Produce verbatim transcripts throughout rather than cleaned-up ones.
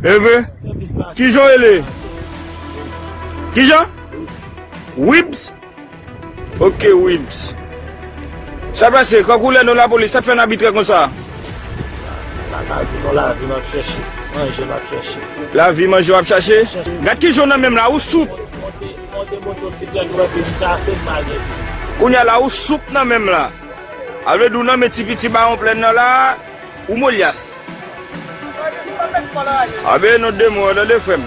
Eve, kijan w rele? Kijan? Wibs? Ok, Wibs. Sa pase, kankou lè nou lapolis, sa k fè n abitrè konsa? Lavi, non, lavi m ap chèche. Manje m ap chèche. Lavi, manje w ap chache? Gad kijan w nan men m la, ou soup. Monte, monte motosiklèt, ou wè ke m kase m pa gen. Kounye a la, ou soup nan men m la. A vle di w nan men ti piti Bawon Plèn nan la, ou molyas. Anben, non de mo, tande frè m.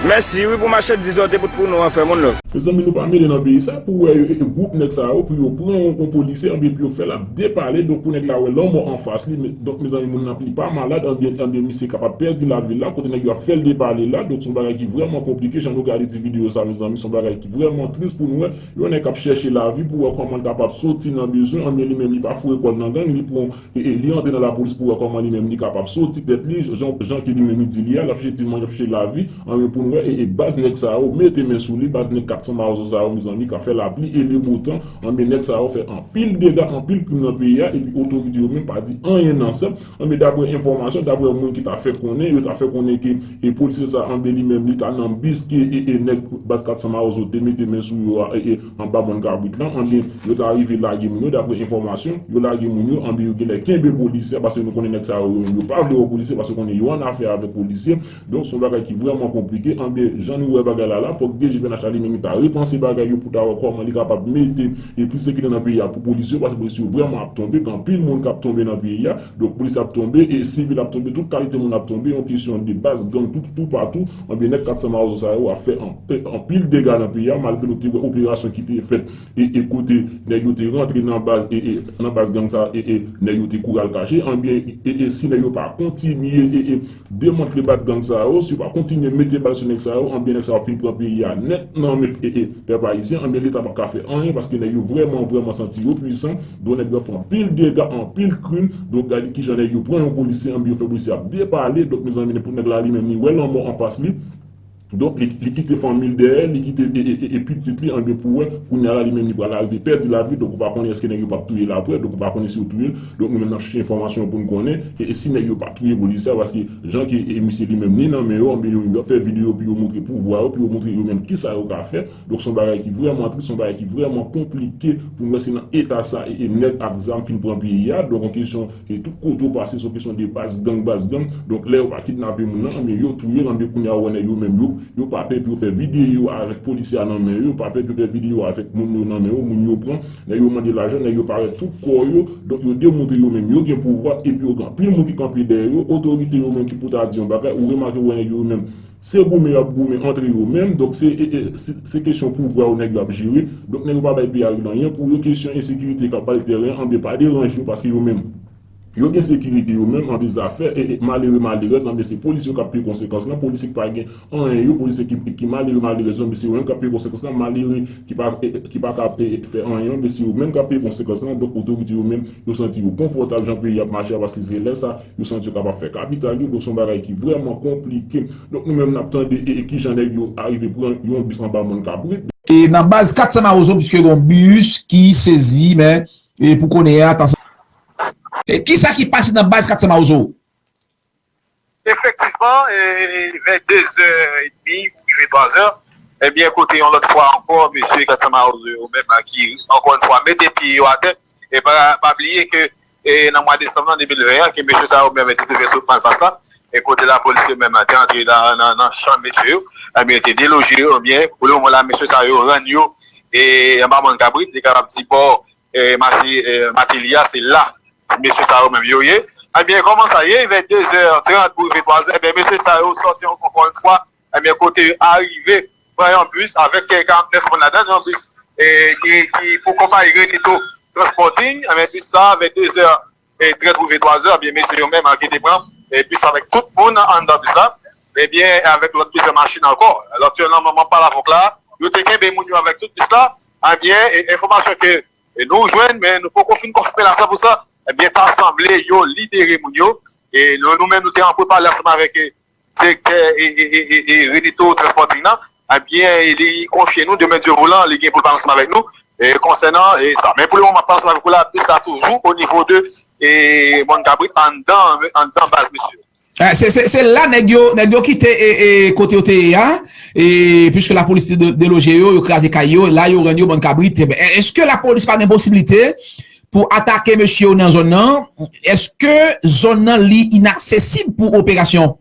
Mèsi, wi, pou machandiz ou te pote pou nou an, frè m, one love. Mezanmi, nou pa mele nan peyi sa pou wè yo, e, e, gwoup nèg sa yo, pou yo pran yon, yon polisye, anben, pou yo fè l ap depale, donk pou nèg la wè lanmò anfas li, men, donk, mezanmi, moun nan li pa malad, anben, anben, misye kapab pèdi lavi l la, kote nèg yo ap fè l depale la, donk se yon bagay ki vrèman konplike, jan nou gade ti videyo sa, mezanmi, se yon bagay ki vrèman tris pou nou wè, yon nèg k ap chèche lavi pou wè kòman l kapab soti nan bezwen, anben, li menm, li pa foure kò l nan gang, li pran e, e, li antre nan lapolis pou wè kòman li menm li kapab soti tèt li, jan, jan ke li menm li di li a, l ap chèche ti manje, l ap chèche lavi, anben pou nou wè, e, e, baz nèg sa yo mete men sou li, baz nèg kat san mawozo sa yo, mezanmi, k ap fè lapli e le bo tan, anben nèg sa yo fè anpil dega, anpil krim nan peyi a, epi otorite yo menm pa di anyen nan sa, anben daprè enfòmasyon, daprè moun ki ta fè konnen, yo ta fè konnen ke, e, polisye sa, anben li menm, li ta nan bis ke, e, e, nèg baz kat san mawozo te mete men sou yo a, e, e, anba mòn kabrit lan, anben yo ta rive lage moun yo, daprè enfòmasyon, yo lage moun yo, anben yo genlè kenbe polisye a, paske nou konnen nèg sa yo, yo menm yo pa vle wè polisye, paske konnen yo an afè avèk polisye, donk se yon bagay ki vrèman konplike, anben jan nou wè bagay la la, fòk D G P N H la li menm li ta repanse bagay yo pou ta wè kòman li kapab mete e plis sekirite nan peyi a pou polisye yo, paske polisye yo vrèman ap tonbe, gen anpil moun k ap tonbe nan peyi a, donk polisye ap tonbe, e sivil ap tonbe, tout kalite moun ap tonbe, yon kesyon de baz gang tout, toupatou, anben nèg kat san mawozo sa yo ap fè an, anpil dega nan peyi a, malgre nou te wè operasyon ki te fèt e, e kote nèg yo te rantre nan baz, e, e, nan baz gang sa, e, e nèg yo te kouri al kache, anben, e, e si nèg yo pa kontinye, e, e demantle baz gang sa yo, si yo pa kontinye mete bal sou nèg sa yo, anben, nèg sa yo ap fin pran peyi a nèt nan men, e, e pèp ayisyen, anben, Leta p ap ka fè anyen, paske nèg yo vrèman, vrèman santi yo pwisan, donk nèg yo fè anpil dega, anpil krim, donk gade kijan nèg yo pran yon polisye, anben, yo fè polisye ap depale, donk, mezanmi, pou nèg la li menm, li wè lanmò anfas li, Donk, li, li kite fanmi l dèyè, li kite e, e, e, e pitit li, anben pou wè, kounye a la, li menm li pral rive pèdi lavi, donk ou pa konnen èske nèg yo p ap touye l apre, donk ou pa konnen si yo touye l, donk nou menm n ap chèche enfòmasyon pou n konnen, e, e si nèg yo pa touye polisye a, paske jan ke, e, misye li menm ni nan men yo, anben yo menm y ap fè videyo pou yo montre pouvwa yo, pou yo montre yo menm kisa yo ka fè, donk se yon bagay ki vrèman tris, se yon bagay ki vrèman konplike pou n wè se nan eta sa, e, e nèg ak zam fin pran peyi a, donk yon kesyon E tout kote w pase, se yon kesyon de baz gang, baz gang. Donk, lè yo pa kidnape moun nan, anben yo touye l, anben kounye a ou wè nèg yo menm yo, yo pa pè pou yo fè videyo avèk polisye a nan men yo, yo pa pè pou yo fè videyo avèk moun yo nan men yo, moun yo pran, nèg yo mande lajan, nèg yo parèt tout kò yo, donk yo demontre yo menm yo gen pouvwa, epi yo gen anpil moun ki kanpe dèyè yo, otorite yo menm ki pou ta di yon bagay, ou remake ou wè nèg yo menm Se goumen y ap goumen antre yo menm, donk se, e, e, se, se kesyon pouvwa yo nèg yo ap jere, donk nèg yo pa bay P A yo nan anyen pou yo, kesyon ensekirite k ap bay tèren an, anben pa deranje yo paske yo menm, yo gen sekirite yo menm, anben zafè, e, e, malere malerèz, anben se polisye yo k ap peye konsekans lan, polisye ki pa gen anyen yo, polisye ki, ki malere malerèz yo, anben se yo menm k ap peye konsekans lan, malere ki pa, e, e, ki pa ka, e, e, fè anyen, anben se yo menm k ap peye konsekans lan, donk otorite yo menm, yo santi yo konfòtab jan peyi ap mache a, paske se lè sa, yo santi yo kapab fè kapital yo, donk se yon bagay ki vrèman konplike. Donk nou menm n ap tande e, e kijan nèg yo arive pran yon bis anba mòn kabrit. E nan baz kat san Mawozo, piske gen yon bis ki sezi, men, e pou konnen an, tansyon. E kisa ki pase nan baz kat san Mawozo? Efektivman, e, vè de zè edmi pou rive twa zè, ebyen, kote yon lòt fwa ankò, mesye kat san Mawozo yo menm, ki, ankò yon fwa, mete pye yo atè, e pa, pa bliye ke e nan mwa desanm nan de mil ven an, ke mesye sa yo menm te twouve sot Malpas la, e kote lapolis yo menm te antre nan, nan, nan chanm mesye yo, ebyen, te deloje yo, ebyen, pou le moman la, mesye sa yo rann yo, e anba mòn kabrit, li kapab di bò, e, masi, e, Mateli a, se la, mesye sa yo menm yo ye. Ebyen, kòman sa ye, vè de zè trant pou rive twa zè, ebyen, mesye sa yo sòti ankò, ankò yon fwa, ebyen, kote yo arive pran yon bis avèk, e, karant nèf moun ladan, yon bis, e, ki, ki pou konpayi Reneto Transporting, ebyen, bis sa, vè de zè, e, trant rive twa zè, ebyen, mesye yo menm, an, ki te pran, e, bis avèk tout moun anndan bis la, ebyen, avèk lòt plizyè machin ankò. Alò, aktyèlman, mwen, mwen pale avè w la, yo te kenbe moun yo avèk tout bis la, ebyen, e, enfòmasyon ke, e, nou jwenn, men nou poko fin konfime l a san pou san, ebyen, ta sanble yo libere moun yo, e nou, nou menm, nou te an pale ansanm avèk, e, direktè e, e, e, e, e Reneto Transporting nan, ebyen, li konfye nou, demen Dye voulan, li gen pou l pale ansanm avèk nou, e, konsènan, e, sa. Men pou le moman, m ap pale ansanm avèk ou la, bis la toujou o nivo de, e, Mòn Kabrit, anndan, anndan baz, mesye. Eh, se, se, se la nèg yo, nèg yo kite e, e, kote yo te ye a, e, puiske lapolis te de- deloje yo, yo kraze kay yo, la yo rann yo bann kabrit. Enben, e- èske lapolis pa gen posiblite pou atake mesye yo nan zòn nan? Èske zòn nan li inaksesib pou operasyon?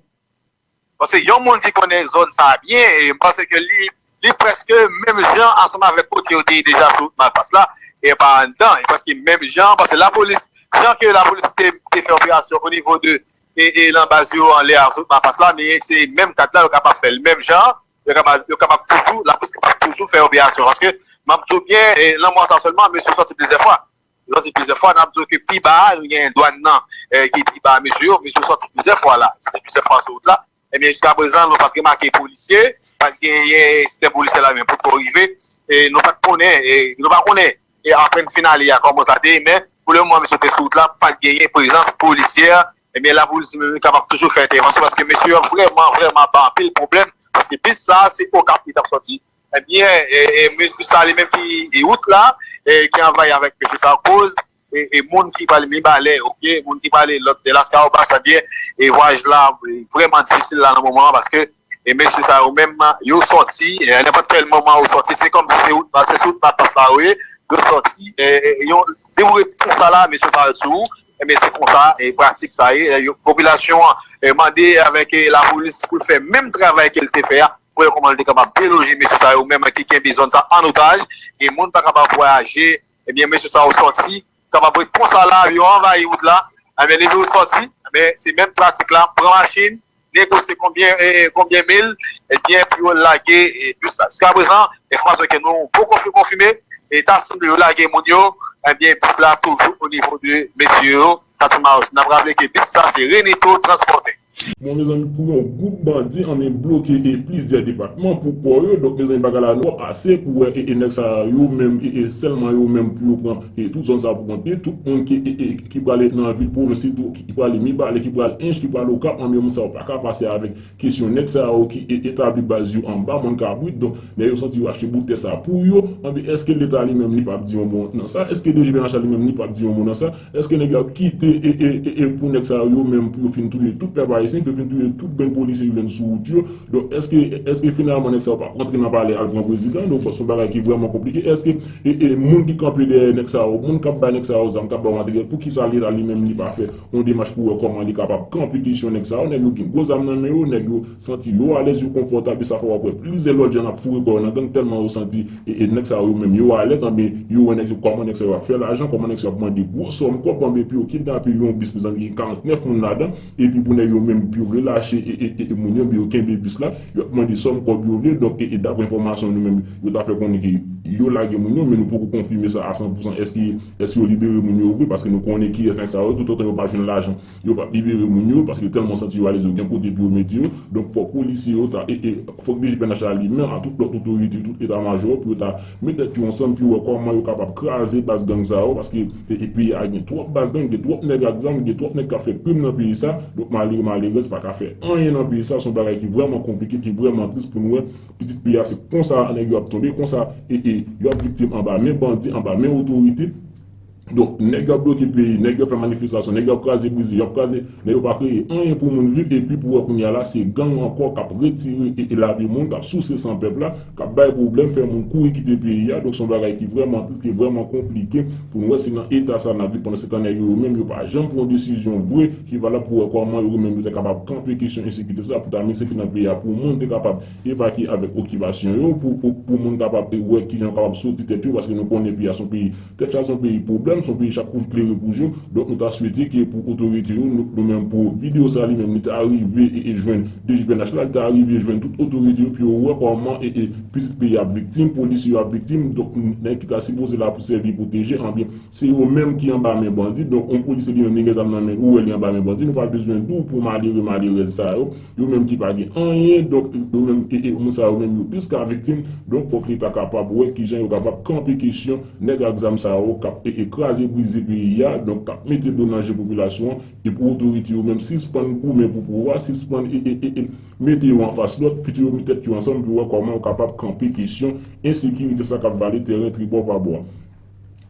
Paske yon moun ki konnen zòn sa a byen, e m panse ke li, li prèske menm jan ansanm avèk kote yo te ye deja sou wout Malpas la, e pa anndan, e prèske menm jan, paske lapolis, jan ke lapolis te, te fè operasyon o nivo de e, e nan baz yo anlè a sou Malpas la, men se menm kad la, yo kapab fè l menm jan, yo kapab, yo kapab toujou, lapolis kapab toujou fè operasyon. Paske, m ap di w byen, e, nan mwa sa sèlman, mesye sòti plizyè fwa. Yo sòti plizyè fwa, n ap di w ke pi ba a, nou gen dwàn nan, e, ki pi ba mesye yo, mesye yo sòti plizyè fwa la. Sòti plizyè fwa sou wout la. Ebyen, jiska prezan, nou pa t remake polisye, pa t genyen sistèm polisyè la menm potko rive, e nou pa t konnen, e nou pa konnen e apèn fin ale a kòman sa te ye, men pou le moman, mesye te sou wout la, pa t genyen prezans polisyè, ebyen, lapolis menm li kapab toujou fè entèvansyon, paske mesye yo vrèman, vrèman ba anpil pwoblèm, paske bis sa a, se Okap li t ap sòti, ebyen, e, e, men bis sa a li menm ki, e, wout la, e, ki anvayi avèk mesye sa a, koz, e, e, moun ki prale Mibalè, oke, moun ki prale lòt de Laskawobas, ebyen, e, vwayaj la, e, vrèman difisil la nan moman an, paske, e, mesye sa yo menm, yo sòti, e, nenpòt kèl moman yo sòti, se kòm si se wout, se sou wout Malpas la yo ye, yo sòti, e, e, yo, depi w ret konsa la, mesye parèt sou ou, ebyen, se konsa, e, pratik sa ye, e, yo, popilasyon an, e, mande avèk, e, lapolis pou l fè menm travay ke l te fè a, pou wè kòman l te kapab deloje mesye sa yo menm ki kenbe zòn sa an otaj, e moun pa kapab vwayaje, ebyen, mesye sa yo sòti, kapab ret konsa la, yo anvayi wout la, ebyen, leve yo sòti, ebyen, se menm pratik la, pran machin, negosye konbyen, e, konbyen mil, ebyen, pou yo lage, e, bis la. Jiska prezan, enfòmasyon ke nou poko fin konfime, e ta sanble yo lage moun yo, ebyen, bis la toujou o nivo de mesye yo, Katimawos. N ap raple ke bis sa se Renito transpòtè. Bon, mezanmi, pou yon gwoup bandi ann bloke e plizyè depatman pou kò yo, donk, mezanmi, bagay la nwa ase pou wè e, e nèg sa yo menm, e, e sèlman yo menm pou yo pran e tout zòn sa pou pran pye, tout moun ki, e, e, ki prale nan vil pwovens, sitou ki prale Mibalè, ki prale Ench, ki prale Okap, anben moun sa yo pa ka pase avèk kesyon nèg sa yo ki e, etabli baz yo anba mòn kabrit, donk, nèg yo santi yo achte bout tè sa pou yo, anben èske Leta li menm li p ap di yon mo nan sa? Èske DGPNH la li menm li p ap di yon mo nan sa? Èske nèg yo ap kite e, e, e, e pou nèg sa yo menm pou yo fin touye tout pèp ayisyen, pou yo fin touye tout bann polisye yo jwenn sou wout yo? Donk, èske, èske finalman nèg sa yo p ap rantre nan palè al pran prezidan? Donk, se yon bagay ki vrèman konplike. Èske e, e, moun ki kanpe dèyè nèg sa yo, moun k ap bay nèg sa yo zam, k ap ba yo materyèl, poukisa Leta li menm li pa fè yon demach pou wè kòman li kapab kanpe kesyon nèg sa yo? Nèg yo gen gwo zam nan men yo, nèg yo santi yo alèz, yo konfòtab, e sa fè w ap wè plizyè lòt jan ap foure kò yo nan gang tèlman yo santi e, e nèg sa yo menm yo alèz, anben yo wè nèg yo, kòman nèg sa yo ap fè lajan, kòman nèg sa yo ap mande gwo sòm kòb, anben pou yo kidnape yon bis, pa egzanp, ki gen karantnèf moun ladan, epi pou nèg yo menm pou yo relache e, e, e, e moun yo, anben yo kenbe bis la, yo ap mande sòm kòb yo vle. Donk, e, e daprè enfòmasyon nou menm, yo ta fè konnen ke yo lage moun yo, men nou poko konfime sa a san pousan. Èske, èske yo libere moun yo vre? Paske nou konnen kiyès nèg sa yo, toutotan yo pa jwenn lajan, yo p ap libere moun yo, paske yo tèlman santi yo alèz, yo gen kote pou yo mete yo. Donk, fòk polisye yo ta, e, e, fòk DGPNH la li menm, a tout lòt otorite, tout eta majò, pou yo ta met tèt yo ansanm, pou yo wè kòman yo kapab kraze baz gang sa yo, paske, e, e, peyi a gen twòp baz gang, gen twòp nèg ak zam, gen twòp nèg k ap fè krim nan peyi sa. Donk, malere, malerèz pa ka fè anyen nan peyi sa. Se yon bagay ki vrèman konplike, ki vrèman tris pou nou wè pitit peyi a, se konsa nèg yo ap tonbe, konsa, e, e, yo ap viktim anba men bandi, anba men otorite. Donk, nèg yo ap bloke peyi, nèg yo ap fè manifestasyon, nèg yo ap kraze brize, yo ap kraze, men yo pa kreye anyen pou moun viv, epi pou wè kounye a la, se gang ankò k ap retire e, e lavi moun, k ap souse san pèp la, k ap bay pwoblèm, fè moun kouri kite peyi a. Donk, se yon bagay ki vrèman tris, ki vrèman konplike pou nou wè si nan eta sa n ap viv pandan se tan nèg yo, yo menm, yo pa janm pran yon desizyon vre ki valab pou wè kòman yo menm yo te kapab kanpe kesyon ensekirite sa, pou ta met sekirite nan peyi a, pou moun te kapab evakye avèk okipasyon yo, pou, pou, pou moun kapab wè kijan yo kapab soti tèt yo, paske nou konnen peyi a se yon peyi, tèt chaje, se yon peyi pwoblèm, se yon peyi chak kou klere pou je w. Donk, nou ta swete ke pou otorite yo, nou, nou menm pou videyo sa li menm, li ta rive e, e jwenn DGPNH la, li ta rive jwenn tout otorite yo, pou yo wè kòman e, e pitit peyi ap viktim, polisye yo ap viktim, donk nèg ki ta sipoze la pou sèvi pwoteje, anben, se yo menm ki anba men bandi. Donk, yon polisye li menm, li gen zam nan men, ou wè li anba men bandi, nou pa bezwen di w pou malere, malerèz sa yo, yo menm ki pa gen anyen, donk, yo menm, e, e, moun sa yo menm, yo plis ka viktim. Donk, fòk Leta kapab wè kijan yo kapab kanpe kesyon nèg ak zam sa yo k ap, e, e, kraze brize peyi a, donk, k ap mete dlo nan je popilasyon an, e pou otorite yo menm sispann goumen pou pouvwa, sispann, e, e, e, e, mete yo anfas lòt, pito yo met tèt yo ansanm pou wè kòman yo kapab kanpe kesyon ensekirite sa k ap vale tèren tribò pa bò.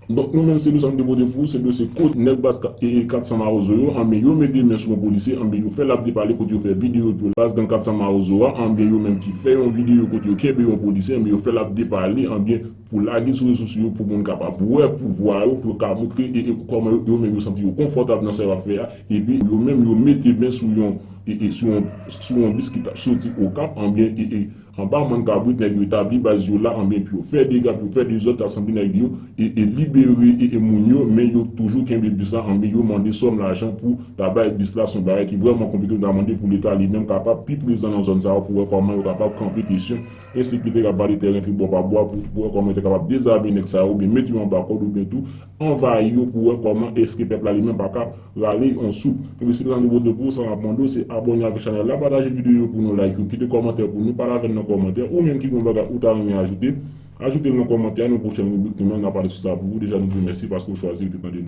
Donk, nou menm, se dosye nou te pote pou ou, se dosye kot nèg baz ka- e, e kat san Mawozo yo, anben, yo mete men sou yon polisye, anben, yo fè l ap depale kote yo fè videyo pou baz gang kat san Mawozo a, anben, yo menm ki fè yon videyo kote yo kenbe yon polisye, anben, yo fè l ap depale, anben, pou lage sou rezo sosyo yo, pou moun kapab wè pouvwa yo, pou yo ka montre e, e kòman yo, yo menm yo santi yo konfòtab nan sa yo ap fè a, epi yo menm yo mete men sou yon, e, e, sou yon, sou yon bis ki t ap soti Okap, anben, e, e, anba Mann Kabrit, nèg yo etabli baz yo la, anben, pou yo fè dega, pou yo fè dezòd, ta sanble nèg yo, e, e libere, e, e moun yo, men yo toujou kenbe bis la, anben, yo mande sòm lajan pou ta bay bis la, se yon bagay ki vrèman konplike, nou ta mande pou Leta li menm kapab pi prezan nan zòn sa yo, pou wè kòman yo kapab kanpe kesyon ensekirite k ap vale tèren tribò pa bwa, pou, pou wè kòman yo te kapab dezame nèg sa yo, oubyen mete yo anba kòd, oubyen tou anvayi yo, pou wè kòman èske pèp la li menm pa ka rale yon souf. Ebyen, se la nou pote pou ou, sa n ap mande w, se abòne avèk chanèl la, pataje videyo yo pou nou, like yo, kite kòmantè pou nou, pale avè n nan kòmantè, ou menm ki gen yon bagay ou ta renmen ajoute, ajoute l nan kòmantè a, nan pwochèn ribrik nou menm, n a pale sou sa pou ou, deja nou di w mèsi paske w chwazi rete tande nou.